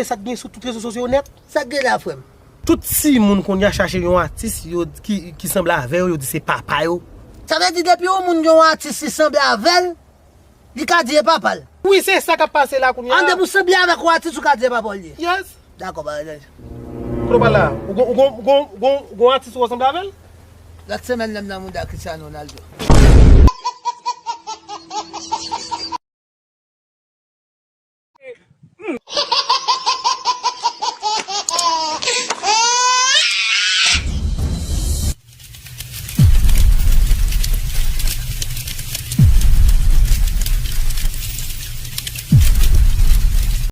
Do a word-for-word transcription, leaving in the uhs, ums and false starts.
Sa k gen sou tout rezo sosyo yo nèt. Sa k gen la, frè m? Tout timoun kounye a chache yon atis yo ki, ki sanble avè yo, yo di se papa yo. Sa vle di depi yon moun gen yon atis ki sanble avè l, li ka di e papa l. Wi, se sa k ap pase la kounye a. An depi w sanble avèk yon atis, ou ka di e papa w li ye. Yes. Dakò, bagay. Kote w pral la? Ou gon, ou gon, ou gon, ou gon, ou gon atis ou sanble avè l? Lòt semèn nan m nan mouda Cristiano Ronaldo.